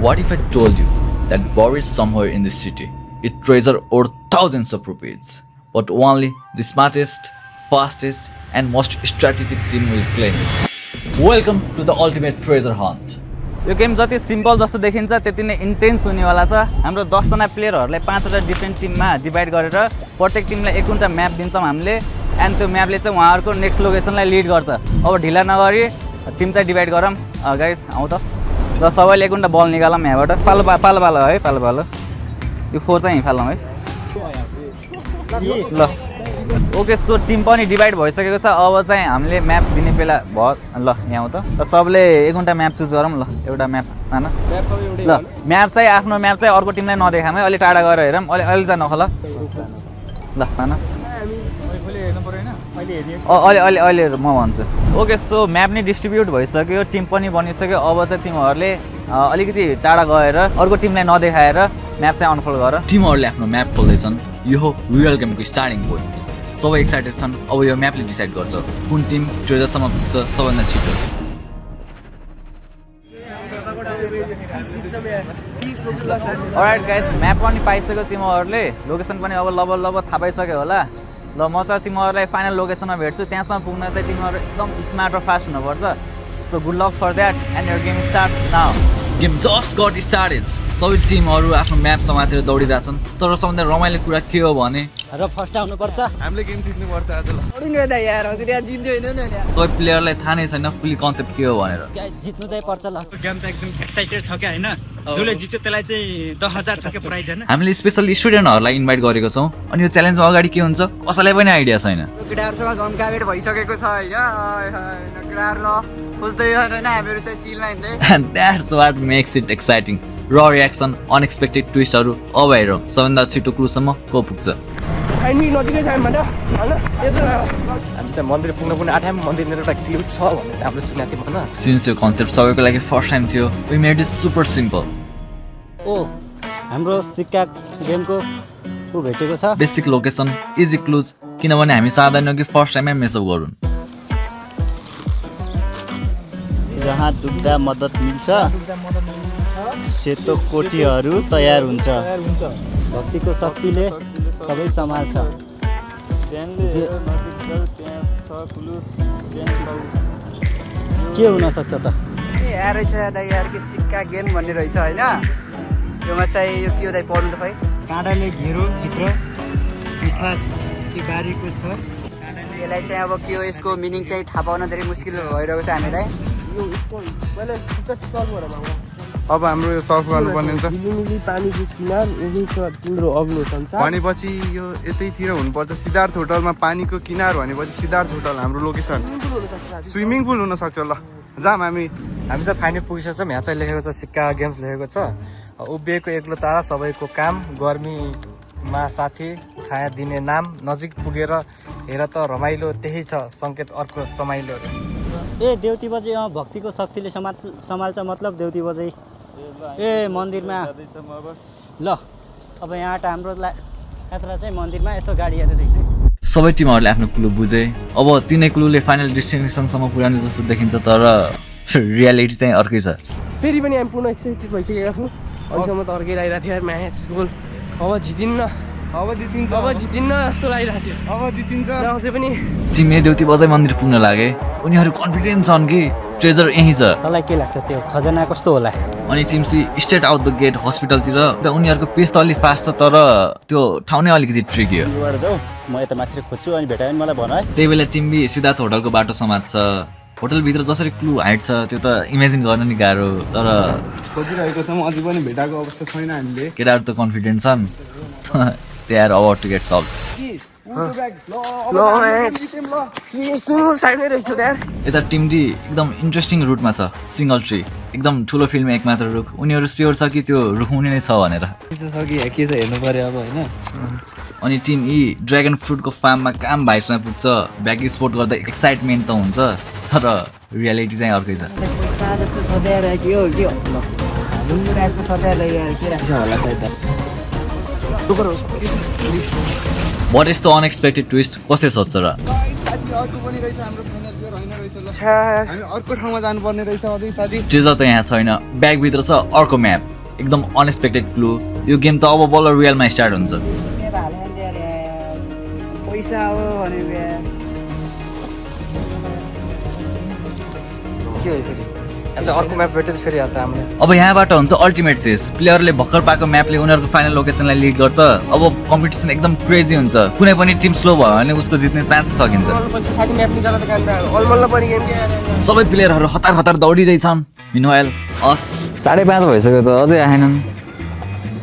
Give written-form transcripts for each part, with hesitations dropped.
What if I told you that buried somewhere in this city is treasure worth thousands of rupees, but only the smartest, fastest, and most strategic team will claim it? Welcome to the ultimate treasure hunt. यो game जति simple जस्तो देखिन्छ त्यति नै intense हुनेवाला छ। हाम्रो 10 जना प्लेयरहरुलाई 5 वटा डिफरेन्ट टिममा डिभाइड गरेर प्रत्येक टिमलाई एक वटा म्याप दिन्छौँ हामीले एन्ड त्यो म्यापले चाहिँ उहाँहरुको नेक्स्ट लोकेसनलाई लिड गर्छ। अब ढिला नगरी टिम चाहिँ डिभाइड गरौँ गाइस, आउँ त। र सबैले एक वटा बल निकालौँ यहाँबाट। पालो है, पालो। यो 4 चाहिँ फालौँ है। ल ओके, सो टिम पनि डिभाइड भइसकेको छ। अब चाहिँ हामीले म्याप दिने बेला भयो। ल यहाँ त सबले एक घण्टा म्याप चुज गरौँ। ल एउटा म्याप हैन, ल म्याप चाहिँ आफ्नो म्याप चाहिँ अर्को टिमलाई नदेखाम है। अलि टाढा गएर हेरौँ, अलि चाहिँ नखल। ल हैन अहिले म भन्छु। ओके, सो म्याप नै डिस्ट्रिब्युट भइसक्यो, टिम पनि बनिसक्यो। अब चाहिँ तिमीहरूले अलिकति टाढा गएर अर्को टिमलाई नदेखाएर म्याप चाहिँ अनफोल्ड गर। टिमहरूले आफ्नो म्याप खोल्दैछन्। यो हो रियल गेमको स्टार्टिङ पोइन्ट। सबै एक्साइटेड छन्। अब यो म्यापले डिसाइड गर्छ कुन टिम ट्रेजरसम्म पुग्छ सबैभन्दा छिटो। अलराइट गाइस, म्याप पनि पाइसक्यो तिमीहरूले, लोकेसन पनि अब लगभग थाहा पाइसक्यो होला। ल म त तिमीहरूलाई फाइनल लोकेसनमा भेट्छु। त्यहाँसम्म पुग्न चाहिँ तिमीहरू एकदम स्मार्ट र फास्ट हुनुपर्छ। So good luck for that and your game starts now. Game just got started. सबै टिमहरू आफ्नो म्याप समातेर दौडिरहेछन्। तर सबभन्दा रमाइलो कुरा के हो भने र फर्स्ट आउनुपर्छ। हामीले गेम जित्नुपर्छ आज। ल सबै प्लेयरलाई थाहा नै छैन फुल्ली कन्सेप्ट के हो भनेर। जित्नु चाहिँ पर्छ। ल गेम त एकदम एक्साइटेड छ क्या हैन? जसले जित्छ त्यसलाई चाहिँ 10,000 छ के प्राइज हैन? हामीले स्पेशली स्टुडेन्टहरूलाई इन्भाइट गरेको छौँ। अनि यो च्यालेन्जमा अगाडि के हुन्छ कसैलाई पनि आइडिया छैन। केटाहरूसँग झम्काबेट भइसकेको छ हैन? केटाहरू ल खोज्दै हैन, हामीहरू चाहिँ चिलमा हिँड्दै। And that's what makes it exciting. Raw reaction, unexpected twistहरू अब हेरौँ सबभन्दा छिटो क्लुसम्म को पुग्छ। हामी नजिकै छ हैन? हामी चाहिँ मन्दिर पुग्न आँट्यौँ। मन्दिरतिर एउटा क्लु छ भन्ने चाहिँ हामीले सुनेको थियौँ हैन? सिन्स यो कन्सेप्ट सबैको लागि फर्स्ट टाइम थियो, we made it super simple. ओ हाम्रो सिक्का गेमको उ भेटेको छ। बेसिक लोकेसन, इजी क्लुज, किनभने हामी चाहदैनौँ कि फर्स्ट टाइममै मेसअप गरून्। जहाँ दुख्दा मद्दत मिल्छ सेतो कोटीहरू तयार हुन्छ। भक्तिको शक्तिले सबै सम्हाल्छ। के हुन सक्छ त? यहाँ रहेछ दाइ, यार के सिक्का गेम भन्ने रहेछ हैन? योमा चाहिँ यो के हो दाइ, पढ्नु त खै। काँडाले घेरो भित्र पिठास के बारीको छ। यसलाई चाहिँ अब के हो, यसको मिनिङ चाहिँ थाहा पाउन धेरै मुस्किल भइरहेको छ हामीलाई। अब हाम्रो यो सल्भ गर्नुपर्ने हुन्छ मिलिमिली पानीको किनार यही छ तिम्रो अग्लो संसार भनेपछि यो यतैतिर हुनुपर्छ। सिद्धार्थ होटलमा पानीको किनार भनेपछि सिद्धार्थ होटल हाम्रो लोकेसन। स्विमिङ पुल हुन सक्छ। ल जाम हामी चाहिँ फाइनल पुगिसक्छौँ। यहाँ चाहिँ लेखेको छ सिक्का गेम्स लेखेको छ। उभिएको एक्लो तारा सबैको काम, गर्मीमा साथी छाया दिने नाम, नजिक पुगेर हेर त रमाइलो, त्यही छ सङ्केत अर्को समाइलो। ए देउती बजै भक्तिको शक्तिले सम्हाल्छ मतलब देउती बजै ए मन्दिरमा। ल अब यहाँ हाम्रो यात्रा चाहिँ मन्दिरमा, यसो गाडी हेरेर हिँड्ने। सबै टिमहरूले आफ्नो क्लु बुझे। अब तिनै क्लुले फाइनल डेस्टिनेसनसम्म पुर्याउने जस्तो देखिन्छ, तर रियालिटी चाहिँ अर्कै छ। फेरि पनि हामी पुनः एक्साइटेड भइसकेका छौँ। अहिलेसम्म त अर्कै लागिरहेको थियो म्याच गोल। अब जितिन्न जस्तो लागिरहेको थियो। अब जितिन्छ चाहिँ पनि टिम ए देउती बजाई मन्दिर पुग्न लागे। उनीहरू कन्फिडेन्ट छन् कि ट्रेजर यहीँ छ। तँलाई के लाग्छ त्यो खजना कस्तो होला? अनि team see straight out the gate हस्पिटलतिर। उनीहरूको पेस त अलिक फास्ट छ, तर त्यो ठाउँ नै अलिकति ट्रिकी हो। जाऊ, म यता माथि खोज्छु, अनि भेटायो भने मलाई भन है। त्यही बेला टिम बी सिद्धार्थ होटलको बाटो समात्छ। होटलभित्र जसरी क्लु हाइट छ त्यो त इमेजिन गर्न नि गाह्रो, तर खोजिरहेको छौँ। अझै पनि भेटाएको अवस्था छैन हामीले। केटाहरू त कन्फिडेन्ट छन्। They are about to get solved. यता टिम डी एकदम इन्ट्रेस्टिङ रुटमा छ। सिङ्गल ट्री, एकदम ठुलो फिल्डमा एक मात्र रुख। उनीहरू स्योर छ कि त्यो रुख हुने नै छ भनेर। के छ हेर्नु पर्यो अब हैन? अनि टिम ई ड्र्यागन फ्रुटको फार्ममा काम भाइब्समा पुग्छ। ब्याक स्पोर्ट गर्दा एक्साइटमेन्ट त हुन्छ, तर रियालिटी चाहिँ अर्कै छ। What is the unexpected twist? कसले सोध्छ र? अर्को पनि रहेछ हाम्रो फाइनल प्लेयर हैन रहेछ। ल हामी अर्को ठाउँमा जानुपर्ने रहेछ अझै साथी। ट्रेजर त यहाँ छैन, ब्याग भित्र छ अर्को म्याप। एकदम अनएक्सपेक्टेड क्लु। यो गेम त अब बल्ल रियलमा स्टार्ट हुन्छ। पैसा हो भने के हो फेरि अच्छा अर्को म्याप भेट्यो त फेरि यहाँ त हामीले अब यहाँबाट हुन्छ अल्टिमेट चेस। प्लेयरले भर्खर पाएको म्यापले उनीहरूको फाइनल लोकेसनलाई लिड गर्छ। अब कम्पिटिसन एकदम क्रेजी हुन्छ। कुनै पनि टिम स्लो भयो भने उसको जित्ने चान्स सकिन्छ। साथी म्याप निकालेर त काम अलमल्ल पनि गेम के सबै प्लेयरहरू हतार हतार दौडिँदैछन्। मिनवाइल 5:30 भइसक्यो त अझै आएनन्।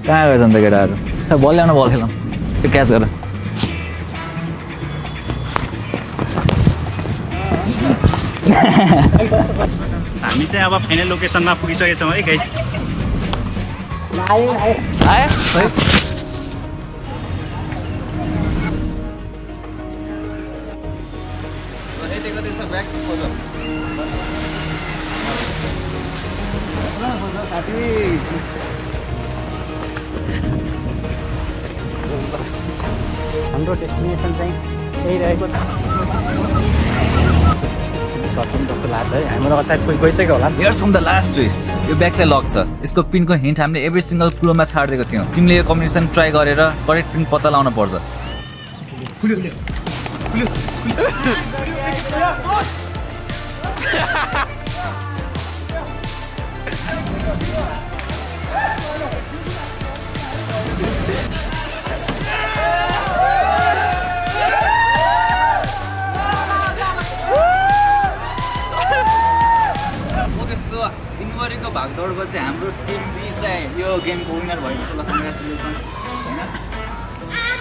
कहाँ गएछन् त केटाहरू? बल ल्याउन बल खेलौँ। त्यो क्याच गर। हामी चाहिँ अब फाइनल लोकेसनमा पुगिसकेछौँ है गाइस। हाम्रो डेस्टिनेसन चाहिँ यही रहेको छ। सक्यौँ जस्तो लाग्छ है हाम्रो सायद गइसक्यो होला here's from the last twist. यो ब्याग चाहिँ लक छ। यसको पिनको हिन्ट हामीले एभ्री सिङ्गल क्लोमा छाडिदिएको थियौँ। तिमीले यो कम्बिनेसन ट्राई गरेर करेक्ट पिन पत्ता लगाउन पर्छ। दिनभरिको भागदौडपछि हाम्रो टिम बी चाहिँ यो गेमको विनर भएको छ। ल कङ्ग्रेचुलेसन होइन।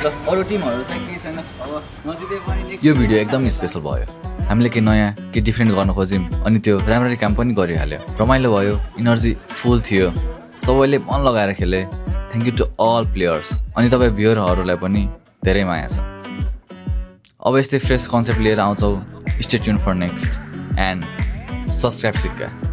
ल अरू टिमहरू चाहिँ केही छैन। अब नजिकै पनि यो भिडियो एकदम स्पेसल भयो। हामीले के नयाँ के डिफ्रेन्ट गर्न खोज्यौँ अनि त्यो राम्ररी काम पनि गरिहाल्यो। रमाइलो भयो, इनर्जी फुल थियो, सबैले मन लगाएर खेले। Thank you to all players. अनि तपाईँ भ्युअरहरूलाई पनि धेरै माया छ। अब यस्तै फ्रेस कन्सेप्ट लिएर आउँछौँ। Stay tune for next and subscribe सिक्का।